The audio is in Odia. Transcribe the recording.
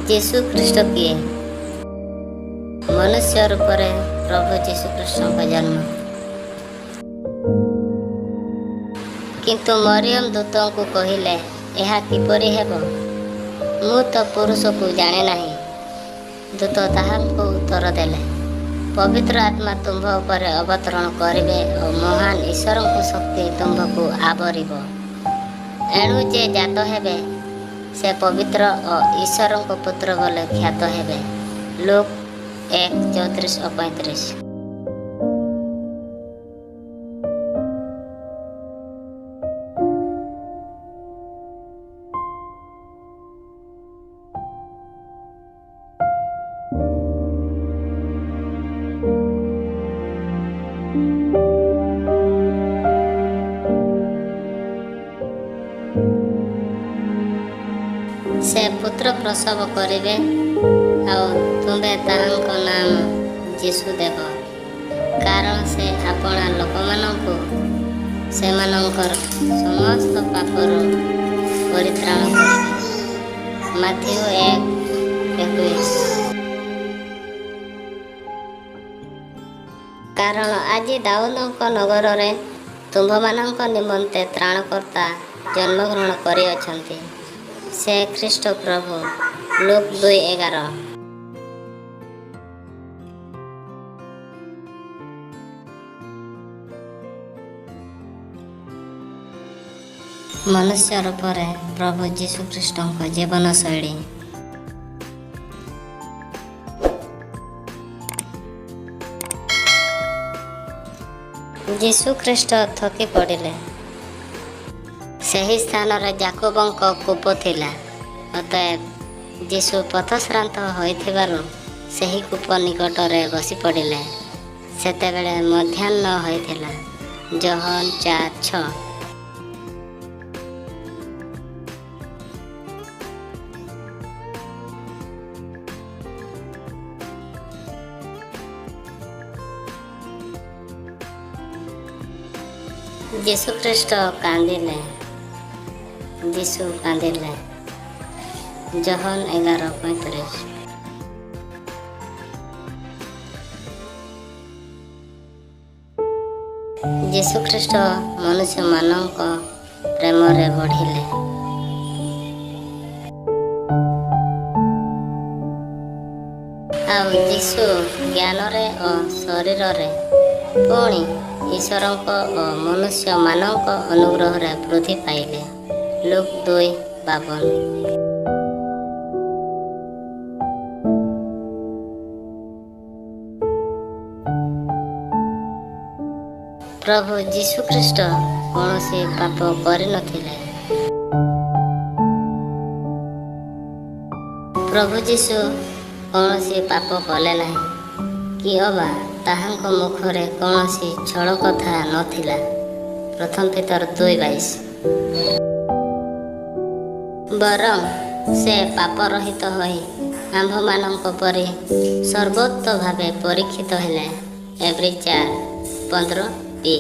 ଯୀଶୁ ଖ୍ରୀଷ୍ଟ କିଏ? ମନୁଷ୍ୟ ରୂପରେ ପ୍ରଭୁ ଯୀଶୁଖ୍ରୀଷ୍ଟଙ୍କ ଜନ୍ମ। କିନ୍ତୁ ମରିୟମ ଦୂତଙ୍କୁ କହିଲେ, ଏହା କିପରି ହେବ? ମୁଁ ତ ପୁରୁଷକୁ ଜାଣେ ନାହିଁ। ଦୂତ ତାହାଙ୍କୁ ଉତ୍ତର ଦେଲେ, ପବିତ୍ର ଆତ୍ମା ତୁମ୍ଭ ଉପରେ ଅବତରଣ କରିବେ ଓ ମହାନ ଈଶ୍ୱରଙ୍କ ଶକ୍ତି ତୁମ୍ଭକୁ ଆବରିବ। ଏଣୁ ଯେ ଜାତ ହେବେ, ସେ ପବିତ୍ର ଓ ଈଶ୍ୱରଙ୍କ ପୁତ୍ର ବୋଲି ଖ୍ୟାତ ହେବେ। ଲୂକ 1:34 ଓ 35। ସେ ପୁତ୍ର ପ୍ରସବ କରିବେ, ଆଉ ତୁମ୍ଭେ ତାହାଙ୍କ ନାମ ଯୀଶୁ ଦେବ, କାରଣ ସେ ଆପଣା ଲୋକମାନଙ୍କୁ ସେମାନଙ୍କର ସମସ୍ତ ପାପରୁ ପରିତ୍ରାଣ କରିବେ। ମାଥିଉ 1:21। କାରଣ ଆଜି ଦାଉଦଙ୍କ ନଗରରେ ତୁମ୍ଭମାନଙ୍କ ନିମନ୍ତେ ତ୍ରାଣକର୍ତ୍ତା ଜନ୍ମଗ୍ରହଣ କରିଅଛନ୍ତି, ସେ ଖ୍ରୀଷ୍ଟ ପ୍ରଭୁ। ଲୂକ 2:11। ମନୁଷ୍ୟ ରୂପରେ ପ୍ରଭୁ ଯୀଶୁଖ୍ରୀଷ୍ଟଙ୍କ ଜୀବନଶୈଳୀ। ଯୀଶୁଖ୍ରୀଷ୍ଟ ଥକି ପଡ଼ିଲେ। ସେହି ସ୍ଥାନରେ ଯାକୁବଙ୍କ କୂପ ଥିଲା। ଅତଏବ ଯୀଶୁ ପଥଶ୍ରାନ୍ତ ହୋଇଥିବାରୁ ସେହି କୂପ ନିକଟରେ ବସି ପଡ଼ିଲେ। ସେତେବେଳେ ମଧ୍ୟାହ୍ନ ହୋଇଥିଲା। ଯୋହନ 4:6। ଯୀଶୁଖ୍ରୀଷ୍ଟ କାନ୍ଦିଲେ। ଯୀଶୁ କାନ୍ଦିଲେ। ଯୋହନ 11:35। ଯୀଶୁଖ୍ରୀଷ୍ଟ ମନୁଷ୍ୟମାନଙ୍କ ପ୍ରେମରେ ବଢ଼ିଲେ। ଆଉ ଯୀଶୁ ଜ୍ଞାନରେ ଓ ଶରୀରରେ, ପୁଣି ଈଶ୍ୱରଙ୍କ ଓ ମନୁଷ୍ୟମାନଙ୍କ ଅନୁଗ୍ରହରେ ବୃଦ୍ଧି ପାଇଲେ। ଲୂକ 2:52। ପ୍ରଭୁ ଯୀଶୁଖ୍ରୀଷ୍ଟ କୌଣସି ପାପ କରିନଥିଲେ। ପ୍ରଭୁ ଯୀଶୁ କୌଣସି ପାପ କଲେ ନାହିଁ କି ଅବା ତାହାଙ୍କ ମୁଖରେ କୌଣସି ଛଳ କଥା ନଥିଲା। ପ୍ରଥମ ପିତର 2:22। ବରଂ ସେ ପାପରହିତ ହୋଇ ଆମ୍ଭମାନଙ୍କ ପରି ସର୍ବୋତ୍ତ ଭାବେ ପରୀକ୍ଷିତ ହେଲେ। ଏବ୍ରୀ 4:15 ବି।